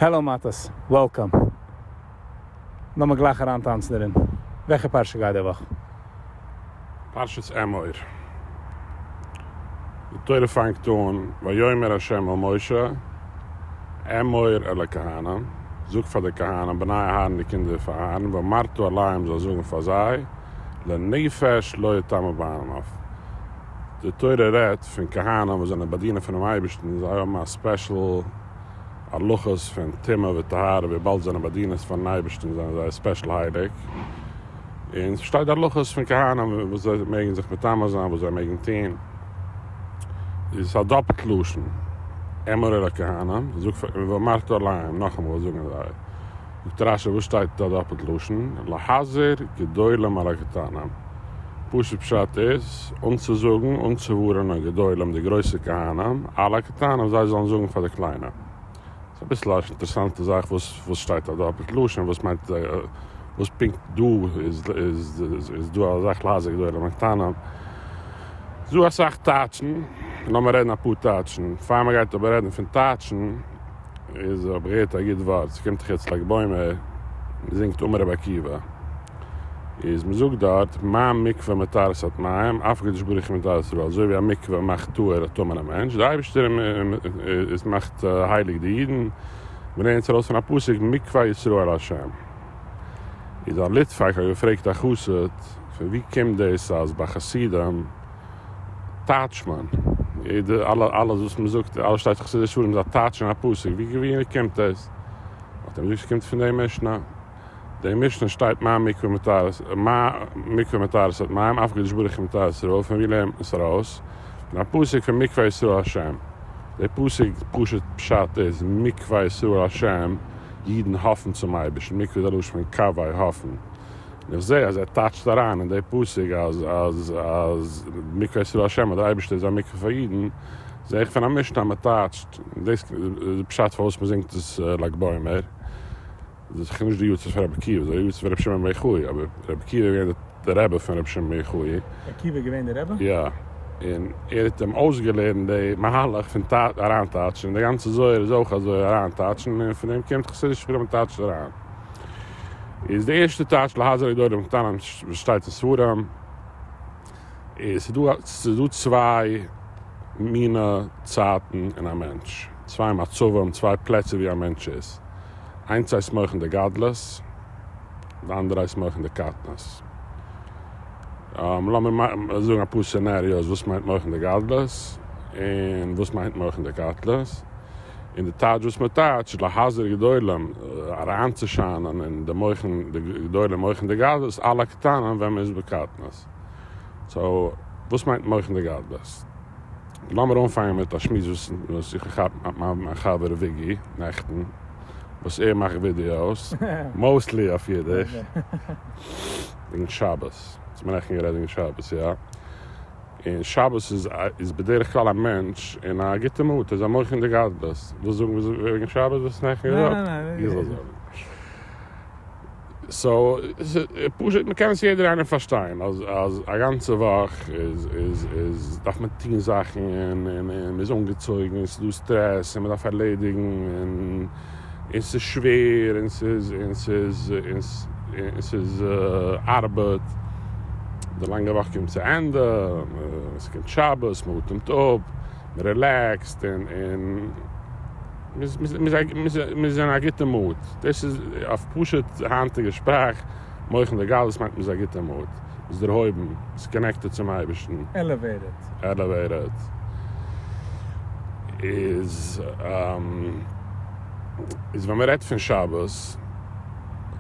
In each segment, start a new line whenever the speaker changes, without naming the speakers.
Hello מאטעס, welcome. לאמיר גלייך אריינטאנצן דערין. וועלכע פרשה גייט די וואך?
פרשת אמור. די תורה פאנגט אן, ויאמר ה' אל משה, אמור אל הכהנים, זאג פאר די כהנים, בני אהרן די קינדער פון אהרן, ואמרת אליהם זאל זאגן פאר זיי, לנפש לא יטמא בעמיו. די תורה רעדט פון כהנים וואס זענען באדינער פונעם אייבערשטן, זיי האבן א special הלכות פון טומאה וטהרה, וויבאלד זיי זענען באדינערס פארן אייבערשטן זענען זיי special הייליג, און ס'שטייט די הלכות פון כהנים וואס זיי מעגן זיך מטמא זיין, וואס זיי מעגן טון, איז עס א דאפלט לשון, אמור אל הכהנים, זאג פאר, ואמרת אליהם, נאכאמאל זאגן זיי, זאגט רשי וואס שטייט דא דאפלט לשון, להזהיר גדולים על הקטנים, פשוט פשט איז, אנצוזאגן, אנצואווארענען גדולים די גרויסע כהנים, על הקטנים זיי זאלן זאגן פאר די קליינע. ס'איז אביסל א אינטערעסאנטע זאך וואס וואס שטייט א דאפלט לשון, וואס מיינט וואס פונקט דא איז איז דא א זאך להזהיר גדולים על הקטנים. ס'איז דא אסאך טייטשן, לאמיר רעדן אפאר טייטשן, פאר מ'גייט אבער רעדן פון טייטשן, איז האב איך געהערט א גוט ווארט, ס'קומט דאך יעצט לג בעומר, מ'זינגט אמר רבי עקיבא, איז מ'זאגט דארט, מה מקווה מטהר את הטמאים, אף הקדוש ברוך הוא מטהר ישראל, אזוי ווי א מקווה מאכט טהור א טמא'נע מענטש, דער אייבערשטער איז מאכט הייליג די אידן, מ'לערנט עס ארויס פון א פסוק מקווה ישראל השם. איז א ליטוואק האט געפרעגט א חסיד, פון ווי קומט דאס אז ביי חסידים טייטש מען, יעדע אלע אלעס וואס מען זאגט אלעס שטייט אין חסידישע ספרים איז א טייטש אין א פסוק, ווי ווי קומט דאס? האט ער געזאגט ס'קומט פון די משנה, די משנה שטייט מה מקווה מטהר מה מקווה מטהר את הטמאים אף הקדוש ברוך הוא מטהר ישראל, פון ווי לערנט מען עס ארויס? פון א פסוק פון מקווה ישראל השם, די פסוק פשוט פשט איז מקווה ישראל השם, אידן האפן צום אייבערשטן, מקווה איז א לשון פון קוה האפן. און איך זעה אז ער טייטשט אריין אין די פסוק אז אז אז מקווה ישראל השם אז דער אייבערשטער איז א מקווה פאר אידן, זעה איך פון א משנה אז מען טייטשט, און דאס איז די פשט פארוואס מען זינגט עס לג בעומר, דאס איז זיכער נישט די יארצייט פון רבי עקיבא, דאס איז די יארצייט פון רבי שמעון בר יוחאי, אבער רבי עקיבא איז געווען די רבי פון רבי שמעון בר יוחאי.
עקיבא איז געווען די רבי?
יא, און ער האט אים אויסגעלערנט די מהלך פון אריינטייטשן, און די גאנצע זוהר איז אויך אזוי אריינטייטשן, און פון דעם קומט חסידישע ספרים מ'טייטשט אריין. איז די ערשטע טייטש להזהיר גדולים קטנים וואס שטייט אין ספרים, איז ס'איז דא ס'איז דא צוויי מינע צייטן אין א מענטש, צוויי מצבים, צוויי פלעצער ווי א מענטש איז, איינס הייסט מוחין דגדלות, די אנדערע הייסט מוחין דקטנות. לאמיר זאגן אפאר scenarios וואס מיינט מוחין דגדלות און וואס מיינט מוחין דקטנות. און די טייטש וואס מען טייטשט להזהיר גדולים, אריינצושיינען אין די מוחין די גדולים מוחין דגדלות על הקטנים ווען מען איז בקטנות. so וואס מיינט מוחין דגדלות? לאמיר אנפאנגען מיט א שמועס וואס וואס איך האב געכאפט מיט מיין חבר וויגי נעכטן, וואס ער מאכט ווידיאוס, mostly אויף אידיש, וועגן שבת. האט מיר נעכטן גערעדט וועגן שבת, יא. און שבת איז איז בדרך כלל א מענטש אין א גוטע mood, ער איז א מוחין דגדלות. ווילסט זאגן וועגן שבת וואס נעכטן געזאגט? איך זאל זאגן. so פשוט מ'קען עס יעדער איינער פארשטיין אז אז א גאנצע וואך איז איז איז דארף מען טון זאכן און און און מ'איז אנגעצויגן און ס'איז דא סטרעס און מ'דארף ערלעדיגן און און ס'איז שווער און ס'איז און ס'איז און ס'איז ארבעט, די לאנגע וואך קומט צו ענדע, ס'קומט שבת, מ'אטעמט אפ, מ'רילעקסט און און מ'איז אין א גוטע mood, דאס איז אויף פשוט היינטיגע שפראך, מוחין דגדלות מיינט מ'איז א גוטע mood, מ'איז דערהויבן, מ'איז connected צום אייבערשטן.
Elevated.
Elevated. איז איז ווען מ'רעדט פון שבת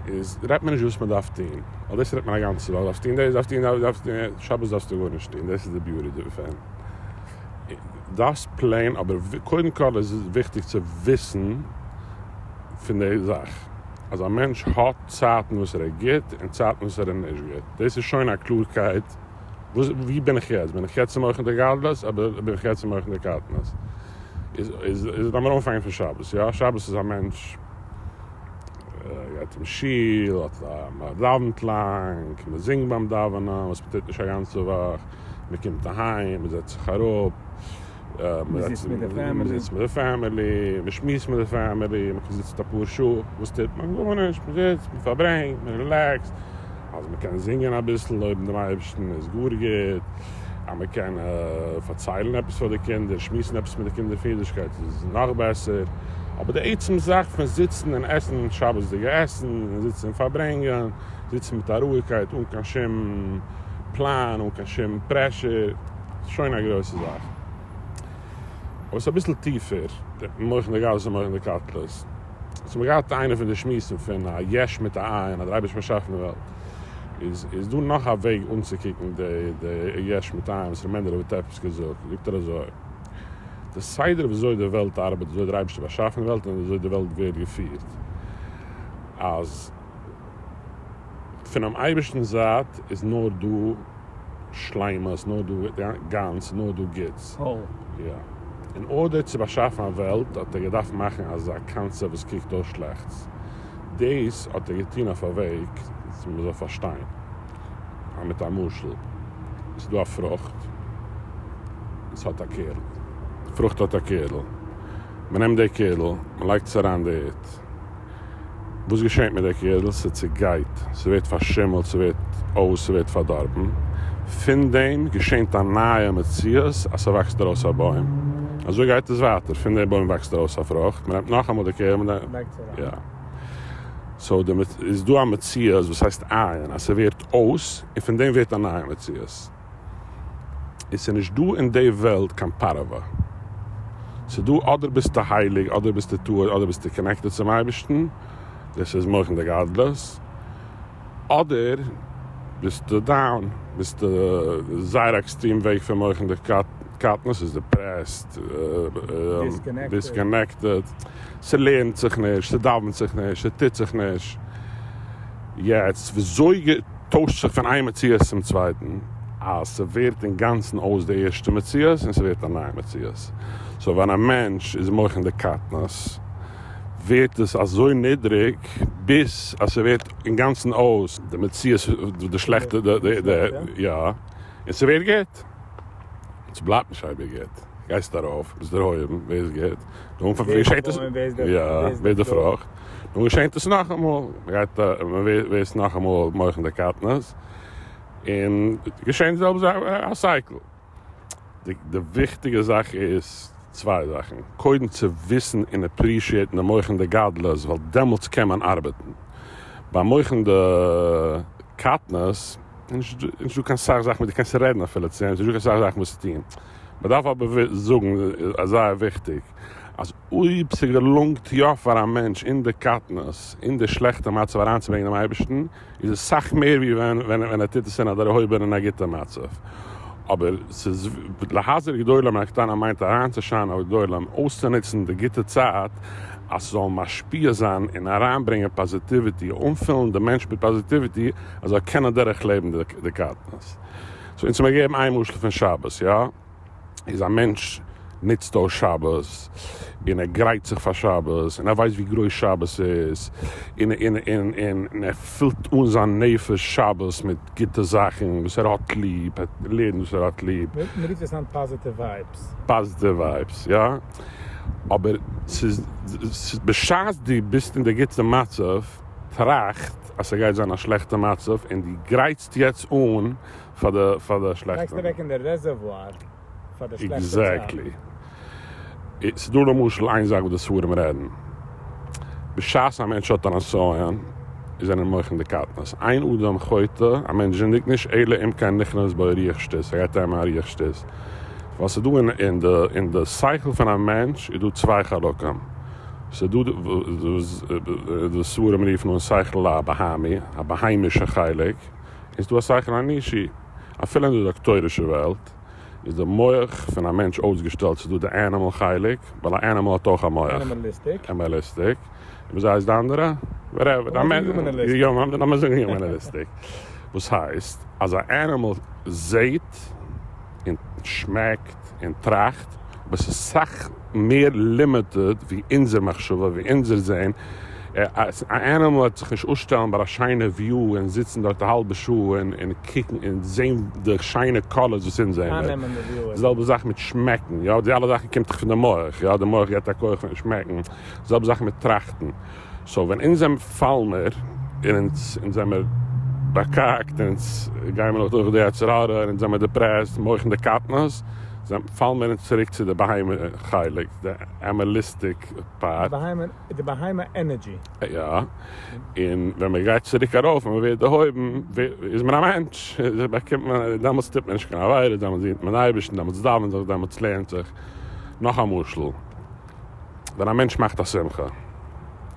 איז רעדט מען נישט וואס מ'דארף טון, ווייל דאס רעדט מען א גאנצע וואך, דארפסט טון דאס, דארפסט טון דאס, דארפסט טון דאס, שבת דארפסטו גארנישט טון, דאס איז די beauty דערפון. דארפסט plan, אבער קודם כל איז וויכטיג צו וויסן פון די זאך אז א מענטש האט צייטן וואס ער איז גוט און צייטן וואס ער איז נישט גוט, דאס איז שוין א קלארקייט, וואס ווי בין איך יעצט? בין איך יעצט אין מוחין דגדלות אדער בין איך יעצט אין מוחין דקטנות? איז איז איז לאמיר אנפאנגען פון שבת, יא? שבת איז א מענטש גייט אין שול, האט א מען דאווענט לאנג, מען זינגט ביים דאווענען, וואס מען טוט נישט א גאנצע וואך, מען קומט אהיים, מען זעצט זיך אראפ.
מ'זיצט מיט די family.
מ'זיצט מיט די family, מ'שמועסט מיט די family, מ'זיצט אפאר שעה, וואס טוט מען? גארנישט, מ'זיצט, מ'פארברענגט, מ'רילעקסט, אז מ'קען זינגען אביסל, לויבן דעם אייבערשטן איז גאר גוט, אז מ'קען פארציילן עפעס פאר די קינדער, שמועסן עפעס מיט די קינדער פון אידישקייט איז נאך בעסער, אבער די עצם זאך פון זיצן און עסן שבת'דיגע עסן, און זיצן און פארברענגען, זיצן מיט א רואיגקייט אן קיין שום פלאן, אן קיין שום pressure, שוין א גרויסע זאך. אבער ס'איז אביסל טיפער, די מוחין דגדלות און מוחין דקטנות. סאו מ'האט געהאט איינע פון די שמועסן פון א יש מיט א אין, אז דער אייבערשטער באשאפן די וועלט. איז איז דא נאך א וועג אנצוקוקן די די יש מיט אין וואס ר' מענדעלע האט עפעס געזאגט, זאגט ער אזוי, די סדר וויאזוי די וועלט ארבעט, וויאזוי דער אייבערשטער באשאפן די וועלט און וויאזוי די וועלט ווערט געפירט, אז פונעם אייבערשטנ'ס זייט איז נאר דא שלימות, נאר דא גאנץ, נאר דא גוטס. יא. אין order צו באשאפן א וועלט האט ער געדארפט מאכן אזא קאנצעפט וואס קוקט אויס שלעכטס. דאס האט ער געטון אויף א וועג אז מען זאל פארשטיין. מיט א משל. ס'איז דא א פרוכט, און ס'האט א קערל. די פרוכט האט א קערל. מען נעמט די קערל, מען לייגט עס אריין די ערד. וואס געשענט מיט די קערל? ס'צעגייט, ס'ווערט פארשימלט, ס'ווערט אויס, ס'ווערט פארדארבן. פון דעם געשענט א נייע מציאות אז ס'וואקסט ארויס א בוים. אזוי גייט עס ווייטער, פון די בוים וואקסט ארויס א פרוכט, מ'נעמט נאכאמאל די קערל,
לייגט עס אריין.
יא. so די איז דא א מציאות וואס הייסט אין, אז ס'ווערט אויס, און פון דעם ווערט א נייע מציאות. און ס'איז נישט דא אין די וועלט קיין פארעווע. ס'איז דא אדער ביסטו הייליג, אדער ביסטו טהור, אדער ביסטו connected צום אייבערשטן, דאס איז מוחין דגדלות, אדער ביסטו down, ביסטו זייער extreme וועג פון מוחין דקטנות, איז depressed, disconnected, ס'לערנט זיך נישט, ס'דאווענט זיך נישט, ס'טוט זיך נישט. יעצט וויאזוי טוישט זיך פון איין מציאות צום צווייטן, אז ס'ווערט אינגאנצן אויס די ערשטע מציאות און ס'ווערט א נייע מציאות. so ווען א מענטש איז מוחין דקטנות ווערט עס אזוי נידריג ביז אז ס'ווערט אינגאנצן אויס די מציאות, די שלעכטע, יא, און ס'ווערט גוט. ס'בלייבט נישט אייביג גוט. גייסט ארויף, ביסט דערהויבן, ווערסט גוט, דאן געשעט עס, יא, ווערט די פרוכט, דאן געשעט עס נאכאמאל, מ'גייט, מ'ווערט נאכאמאל מוחין דקטנות, און געשען די זעלבע זאך, א cycle. די וויכטיגע זאך איז צוויי זאכן, קודם צו וויסן און appreciate ן די מוחין דגדלות, ווייל דעמאלטס קען מען ארבעטן. ביי מוחין דקטנות איז נישטא קיין סאך זאכן וואס דו קענסט רעדן אפילו צו אים, ס'איז נישטא קיין סאך זאכן וואס צו טון. מ'דארף אבער זאגן, זייער וויכטיג, אז אויב ס'געלונגט יא פאר א מענטש אין די קטנות, אין די שלעכטע מצב אריינצוברענגען דעם אייבערשטן, איז עס סאך מער ווי ווען ווען ער טוט עס אין א דערהויבענע און א גוטע מצב. אבער ס'איז להזהיר גדולים מן הקטנים מיינט אריינצושיינען אויף גדולים, אויסצונוצן די גוטע צייט אז ס'זאל משפיע זיין און אריינברענגען positivity, אנפילן די מענטש מיט positivity אז ער זאל קענען דורכלעבן די קטנות. so אונז האמיר געגעבן איין משל פון שבת, יא? איז א מענטש נוצט אויס שבת, און ער גרייט זיך פאר שבת, און ער ווייסט ווי גרויס שבת איז, און און און און ער פילט אן זיין נפש שבת מיט גוטע זאכן וואס ער האט ליב, ער לערנט וואס ער האט ליב.
מען רופט עס היינט positive vibes.
positive vibes, יא. אבער ס'איז בשעת דו ביסט אין די גוטע מצב, טראכט אז ס'גייט זיין א שלעכטע מצב, און דו גרייטסט יעצט אן פאר די פאר די שלעכטע.
לייגסט אוועק אין די reservoir פאר די שלעכטע צייט.
exactly. ס'איז דא למשל איין זאך וואס די ספרים רעדן. בשעת א מענטש האט א נסיון איז ער אין מוחין דקטנות. אין אדם חוטא, א מענטש זינדיגט נישט, אלא אם כן נכנס בו רוח שטות, ס'גייט אים א רוח שטות. ווייל ס'איז דא אין די אין די שכל פון א מענטש איז דא צוויי חלקים. ס'איז דא וואס די ספרים רופן אן שכל הבהמי, א בהמה'ישע חלק. איז דא א שכל האנושי? אפילו אין די דאקטוירישע וועלט איז די מח פון א מענטש אויסגעשטעלט, ס'איז דא די animal חלק, ווייל א animal האט אויך א מח.
animalistic.
animalistic. און וויאזוי הייסט די אנדערע? לאמיר זאגן humanistic. וואס הייסט אז א animal זעהט און שמעקט און טראכט, אבער ס'איז סאך מער limited ווי אונזער מחשבה, ווי אונזער זעהן. א animal וועט זיך נישט אפשטעלן ביי א שיינע view און זיצן דארט א האלבע שעה און קוקן און זען די שיינע colors וואס אונז זעען מיר. די זעלבע זאך מיט שמעקן, יא, די אלע זאכן קומט דאך פון די מח, יא, די מח געבט א כח פון שמעקן, די זעלבע זאך מיט טראכטן. so ווען אונז זעמיר פאלן מיר און אונז אונז זעמיר באקאקט און אונז גייען מיר נאך דורך די יצר הרע און אונז זעמיר depressed, מוחין דקטנות, פאלן מיר אונז צוריק צו די בהמה חלק, די animalistic part.
די בהמה energy.
יא, און ווען מען גייט צוריק ארויף און מען ווערט דערהויבן, איז מען א מענטש, באקומט מען, דעמאלטס טוט מען נישט קיין עבירות, דעמאלטס דינט מען אייבערשטן, דעמאלטס דאווענט זיך, דעמאלטס לערנט זיך. נאך א משל, ווען א מענטש מאכט א שמחה,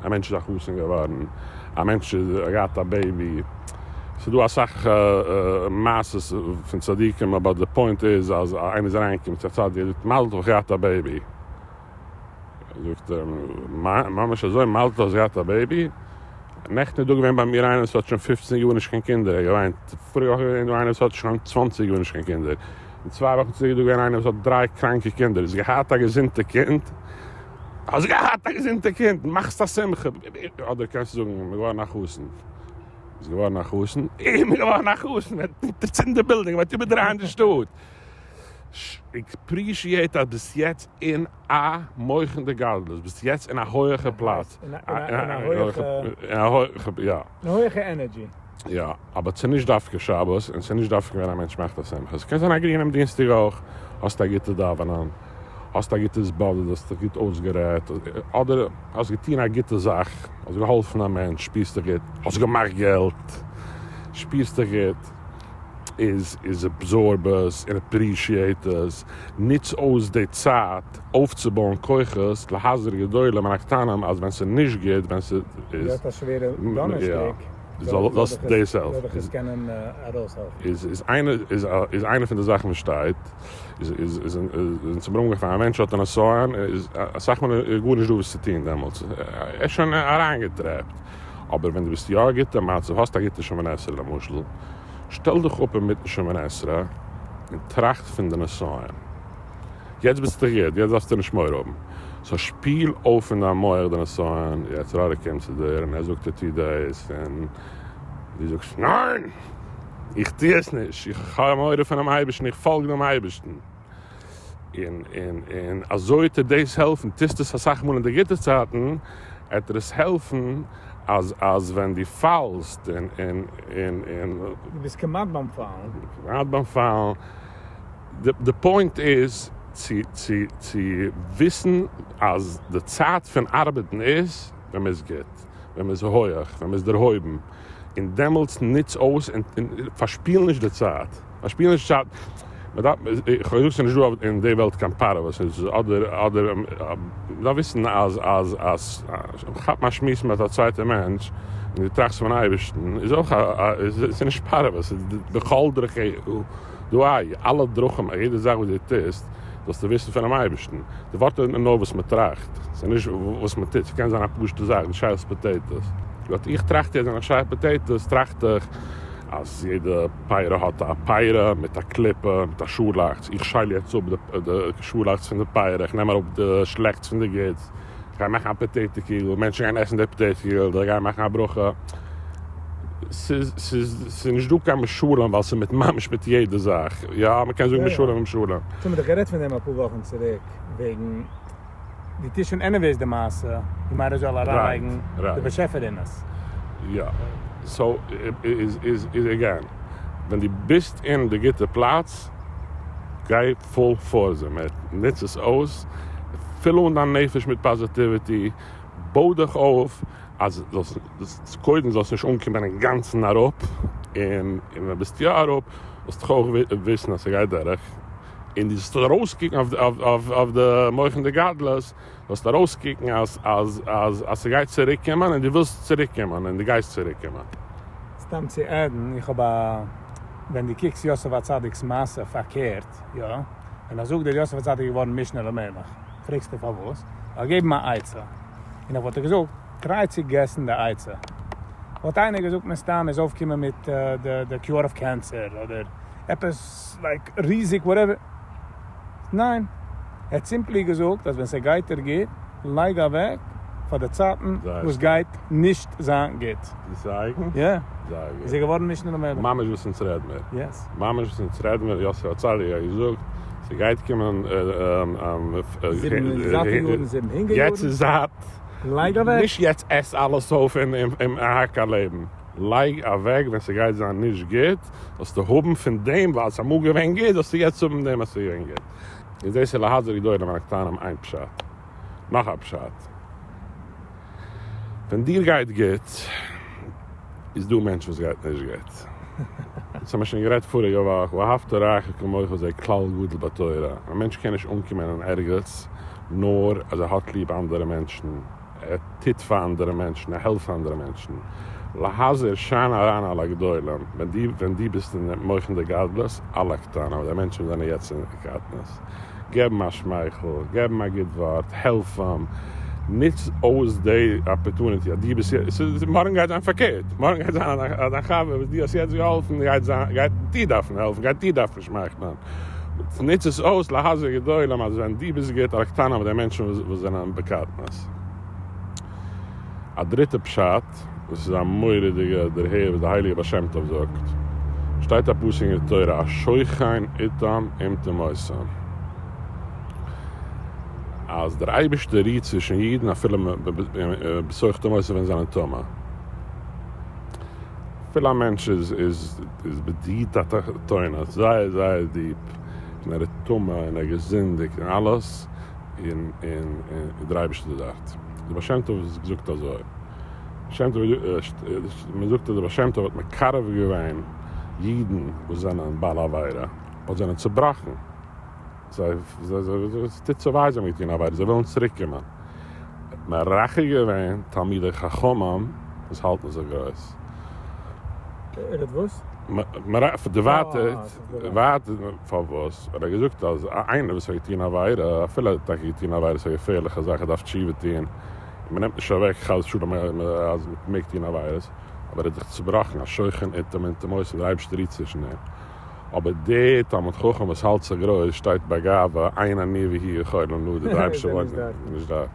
א מענטש איז א חתן געווארן, א מענטש האט געהאט א baby, ס'איז דא אסאך מעשות פון צדיקים, אבער די point איז אז איינער איז אריינגעקומען צו א צדיק, ער זאגט מזל טוב איך האב געהאט א baby. זאגט ער, ממש אזוי? מזל טוב האסט געהאט א baby? נעכטן איז דא געווען ביי מיר איינער וואס האט שוין פופצן יאר נישט קיין קינדער, ער האט געוויינט, פאריגע וואך איז געווען דא איינער וואס האט שוין צוואנציג יאר נישט קיין קינדער, און צוויי וואכן צוריק איז דא געווען איינער וואס האט דריי קראנקע קינדער, האסט געהאט א געזונטע קינד? האסט געהאט א געזונטע קינד? מאכסט א שמחה? אדער קענסטו זאגן, מ'איז געווארן א חתן. איז געווארן א חתן? איך בין געווארן א חתן! מ'וועט אונטערצינדן די בילדינג, מ'וועט איבערדרייען די שטאט! appreciate אז ביסט יעצט אין א מוחין דגדלות, ביסט יעצט אין א הויעכע פלאץ.
אין א הויעכע,
יא.
אין א הויעכע energy.
יא, אבער ס'איז נישט דווקא שבת, און ס'איז נישט דווקא ווען א מענטש מאכט א שמחה. ס'קען זיין א גרינעם דינסטאג אויך, האסט א גוטע דאווענען, האסט א גוטע התבודדות, האסט דיך גוט אויסגערעדט, אדער האסט געטון א גוטע זאך, האסט געהאלפן א מענטש, שפירסט דיך גוט, האסט געמאכט געלט, שפירסט דיך גוט. איז איז absorb עס און appreciate עס, נוץ אויס די צייט אויפצובויען כוחות להזהיר גדולים מן הקטנים אז ווען ס'איז נישט גוט, ווען ס'איז.
דו האסט א שווערע דאנערשטאג,
זאל דאס העלפן.
זאל דיך עס קענען ארויסהעלפן.
איז איז איינע איז איז איינע פון די זאכן וואס שטייט איז איז איז אונז האבן אנגעפאנגען א מענטש האט א נסיון איז אסאך מאל איז גארנישט דא וואס צו טון דעמאלטס, ער איז שוין אריינגעטרעפט. אבער ווען דו ביסט יא א גוטע מצב, האסט א גוטע שמונה עשרה למשל, שטעל דיך אפ אינמיטן שמונה עשרה און טראכט פון די נסיון. יעצט ביסטו גוט, יעצט דארפסטו נישט מורא האבן. so שפיל אויף אין דיין מח די נסיון, יצר הרע קומט צו דיר און ער זאגט דיר טו דאס, און דו זאגסט ניין! איך טו עס נישט, איך האב מורא פונעם אייבערשטן, איך פאלג דעם אייבערשטן. און און און אזוי וועט דיר דאס העלפן, טוסט עס אסאך מאל אין די גוטע צייטן, עט דיר עס העלפן אז אז ווען דו פאלסט און און און און.
דו ביסט כמעט ביים פאלן.
כמעט ביים פאלן. די די point איז צו צו צו וויסן אז די צייט פון ארבעטן איז ווען מען איז גוט, ווען מען איז הויעך, ווען מען איז דערהויבן, און דעמאלטס נוץ אויס און פארשפיל נישט די צייט. פארשפיל נישט צייט, מען דארף, איך האב געזאגט ס'איז נישט דא אין די וועלט קיין פרעה, ס'איז אדער אדער מען דארף וויסן אז אז אז כאפן א שמועס מיט א צווייטע מענטש און דו טראכסט פון אייבערשטן איז אויך א ס'איז נישט פרעה, ס'איז בכל דרכיך דעהו, אלע דרכים א יעדע זאך וואס דו טוסט זאלסטו וויסן פונעם אייבערשטן, די ווארט איז נאר וואס מען טראכט, ס'איז נישט וואס מען טוט, ס'קען זיין א פשוטע זאך, דו שיילסט potatoes, באט איך טראכט יעצט ווען איך שייל potatoes טראכט איך אז יעדע פיירא האט א פיירא מיט א קליפה מיט א שאלאכץ, איך שייל יעצט אפ די שאלאכץ פון די פיירא, איך נעם אראפ די שלעכטס פון די גוטס, איך גיי מאכן א potato קיגל, מענטשן גייען עסן די potato קיגל, זיי גייען מאכן א ברכה, ס'איז ס'איז נישט דא קיין משלים ווייל ס'איז מיט ממש מיט יעדע זאך, יא מ'קען זאגן משלים ומשלים.
אונז האבן דאך גערעדט פון דעם אפאר וואכן צוריק וועגן דו טוסט שוין anyways די מעשה, you might as well אריינלייגן די באשעפער אין עס.
יא, so איז איז איז again, ווען דו ביסט אין די גוטע פלאץ, גיי full force דערמיט, נוץ עס אויס, פיל אן דיין נפש מיט positivity, בוי דיך אויף אז זאלסט קודם זאלסט נישט אנקומען אינגאנצן אראפ, און ווען ביסט יא אראפ זאלסטו אויך וויסן אז ס'גייט דורך. און דו זאלסט ארויסקוקן אויף די מוחין דגדלות, זאלסט ארויסקוקן אז אז אז אז ס'גייט צוריק קומען און דו ווילסט צוריק קומען און דו גייסט צוריק קומען.
סתם צו add ן, איך האב א, ווען דו קוקסט יוסף הצדיק'ס מעשה פארקערט, יא, ווען איך זאג דיר יוסף הצדיק איז געווארן משנה למלך, פרעגסטו פארוואס? כ'וועל געבן א עצה, און איך וואלט דיר געזאגט, try צו guess ן די עצה. וואלט איינער געזאגט מסתם איז אויפקומען מיט די cure אויף cancer, אדער עפעס like ריזיג whatever, ניין, ער האט simply געזאגט אז ווען ס'גייט דיר גוט לייג אוועק פאר די צייטן וואס גייט נישט זיין גוט. יא. איז ער געווארן משנה למלך.
ממש וואס אונז רעד מיר. ממש וואס אונז רעד מיר, יוסף הצדיק האט געזאגט, ס'גייט קומען
זיבן זאטע יארן, זיבן הונגער יארן.
יעצט איז זאט.
לייג אוועק.
נישט יעצט עס אלעס אויף און האק א לעבן. לייג אוועק ווען ס'גייט זיין נישט גוט, זאלסטו האבן פון דעם ווייל ס'אמאל געווען גוט, זאלסטו יעצט האבן דעם אז ס'איז געווען גוט. איז דאס איז להזהיר גדולים על הקטנים איין פשט. נאך א פשט. ווען דיר גייט גוט, איז דא מענטשן וואס גייט נישט גוט. דאס האבן מיר שוין גערעדט פאריגע וואך, ואהבת לרעך כמוך זה כלל גדול בתורה. א מענטש קען נישט אנקומען אין ערגעץ נאר אז ער האט ליב אנדערע מענטשן, ער טוט פאר אנדערע מענטשן, ער העלפט אנדערע מענטשן. להזהיר שיין אריין על הגדולים, ווען דו ווען דו ביסט אין מוחין דגדלות, על הקטנים, די מענטשן וואס זענען יעצט אין קטנות. געב אים א שמייכל, געב אים א גוט ווארט, העלף אים, נוץ אויס די opportunity אז דו ביסט יעצט, מארגן גייט זיין פארקערט, מארגן גייט זיין אז דיין חבר וואס דו האסט יעצט געהאלפן גייט זיין, גייט דיר דארפן העלפן, גייט דיר דארפן שמייכלען, נוץ עס אויס להזהיר גדולים אז ווען דו ביסט גוט על הקטנים אויף די מענטשן וואס זענען בקטנות. א דריטע פשט. דאס איז א מורא'דיגע דערהער וואס די הייליגע בעל שם טוב זאגט, שטייט א פסוק אין די תורה השוכן איתם עם טומאותם, אז דער אייבערשטער רוהט צווישן אידן אפילו בתוך טומאותם ווען זיי זענען טמא. אפילו א מענטש איז איז איז בדיוטא התחתונה, זייער זייער deep, און ער איז טמא און ער האט געזינדיגט און אלעס, און און און דער אייבערשטער איז דארט. דער בעל שם טוב האט געזאגט אזוי. שם טוב, מען זאגט אז דער בעל שם טוב האט מקרב געווען אידן וואס זענען בעל עבירה, אדער זענען צובראכן, זיי, עס טוט זיי וויי זיי האבן געטון עבירות, זיי ווילן צוריק קומען, האט מרחק געווען תלמידי חכמים וואס האלטן זיך גרויס.
ער האט וואס?
דערווייטערט, פארוואס? ווייל ער האט געזאגט אז איינער וואס האט געטון עבירה, אפילו ער האט טאקע געטון עבירה, ס'איז א געפערליכע זאך, ער דארף תשובה טון, און מען נעמט נישט אוועק חס ושלום אז מען מעג טון עבירות, אבער ער האט זיך צובראכן, א שוכן עתים און טמאות און דער אייבערשטער רוהט צווישן אים. אבער דער תלמיד חכם וואס האלט זיך גרויס שטייט בגאווה, אין אני והוא יכולים לדור, דער אייבערשטער וואוינט נישט דארט.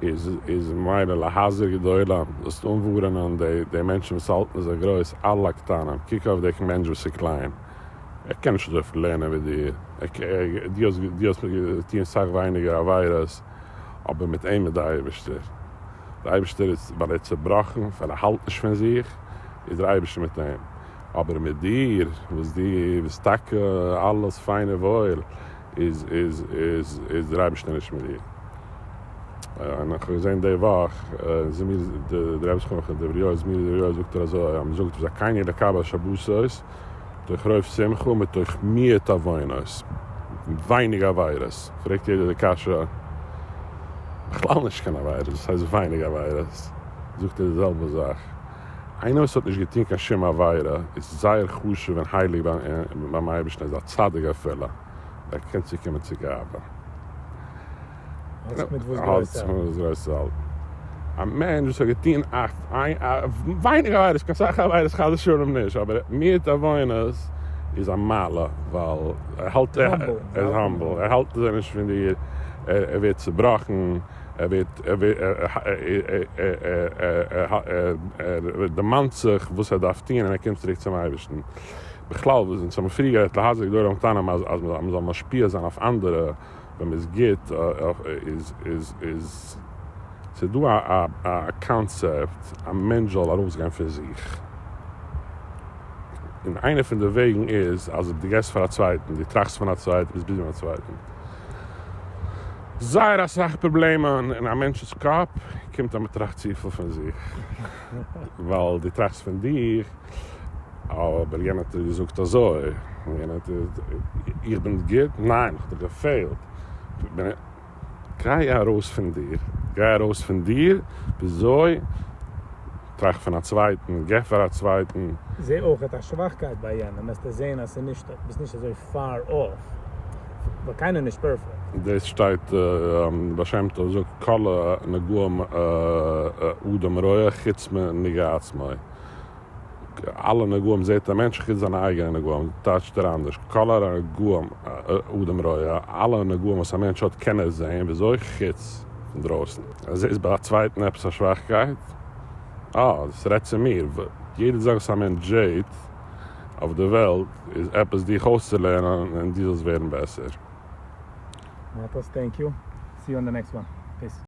איז איז ממילא להזהיר גדולים, זאלסט אנווארענען די די מענטשן וואס האלטן זיך גרויס, על הקטנים, קוק אויף די מענטש וואס איז קליין, ער קען נישט אזויפיל לערנען ווי דיר, דו האסט דו האסט געטון סאך ווייניגער עבירות, אבער מיט אים איז די אייבערשטער, די אייבערשטער איז ווייל ער איז צובראכן, ווייל ער האלט נישט פון זיך, איז דער אייבערשטער מיט אים, אבער מיט דיר וואס דו ביסט טאקע אלעס פיין און וואויל, איז איז איז איז דער אייבערשטער נישט מיט דיר. און איך האב געזען די וואך, זמיר די רבי זכרונו לברכה, דברי יואל, זמיר דברי יואל זאגט ער אזוי, אז מען זאגט וזכני לקבל שבתות, מתוך רוב שמחה ומתוך מיעוט עוונות, ווייניג עבירות, פרעגט יעדער די קשיא, בכלל נישט קיין עבירות, וואס הייסט ווייניג עבירות? זאגט ער די זעלבע זאך, איינער וואס האט נישט געטון קיין שום עבירה איז זייער חשוב און הייליג ביים אייבערשטן, ער איז א צדיק אפילו, ער קען צוקומען צו גאווה.
האט זיך מיט וואס גרויס צו האלטן.
האט זיך מיט וואס גרויס צו האלטן. א מענטש וואס האט געטון א ווייניג עבירות, קיין סאך עבירות חס ושלום נישט, אבער מיעוט עוונות איז א מעלה, ווייל ער האלט, ער איז humble, ער האלט זיך נישט פון דיר, ער ווערט צובראכן, ער ווערט, ער דערמאנט זיך וואס ער דארף טון און ער קומט צוריק צום אייבערשטן. בכלל, וואס אונז האבן פריער גערעדט להזהיר גדולים על הקטנים אז מען זאל משפיע זיין אויף אנדערע, ווען מ'איז גוט איז איז איז ס'איז דא א א קאנצעפט א מענטש זאל ארויסגיין פון זיך, און איינע פון די וועגן איז אז דו געסט פאר א צווייטן, דו טראכסט פון א צווייטן, ביסט busy מיט א צווייטן. זייער אסאך פראבלעמען אין א מענטש'ס קאפ קומט אז מ'טראכט צופיל פון זיך, ווייל דו טראכסט פון דיך, אבער יענער האט געזאגט אזוי, און יענער האט, איך בין גוט? ניין, איך האב דיך געפעלט. גיי ארויס פון דיר, גיי ארויס פון דיר, וויאזוי? טראכט פון א צווייטן, געב פאר א צווייטן.
זע אויכעט א שוואכקייט ביי יענעם, וועסטו זען אז ס'איז נישט, ביסט נישט אזוי far off, ווייל קיינער איז נישט פערפעקט.
דאס שטייט, בעל שם טוב זאגט כל נגעים אדם רואה חוץ מנגעי עצמו. אלע נגעים זעט א מענטש חוץ זיינע אייגענע נגעים, טייטשט ער אנדערש, כל הנגעים אדם רואה, אלע נגעים וואס א מענטש האט קען ער זען, וויאזוי? חוץ. פון דרויסן. אז זעסט ביי א צווייטן עפעס א שוואכקייט, אה, דאס רעדט צו מיר. יעדע זאך וואס א מענטש זעט אויף די וועלט איז עפעס דיך אויסצולערנען און דו זאלסט ווערן בעסער.
מאטאס, thank you. See you on the next one. Peace.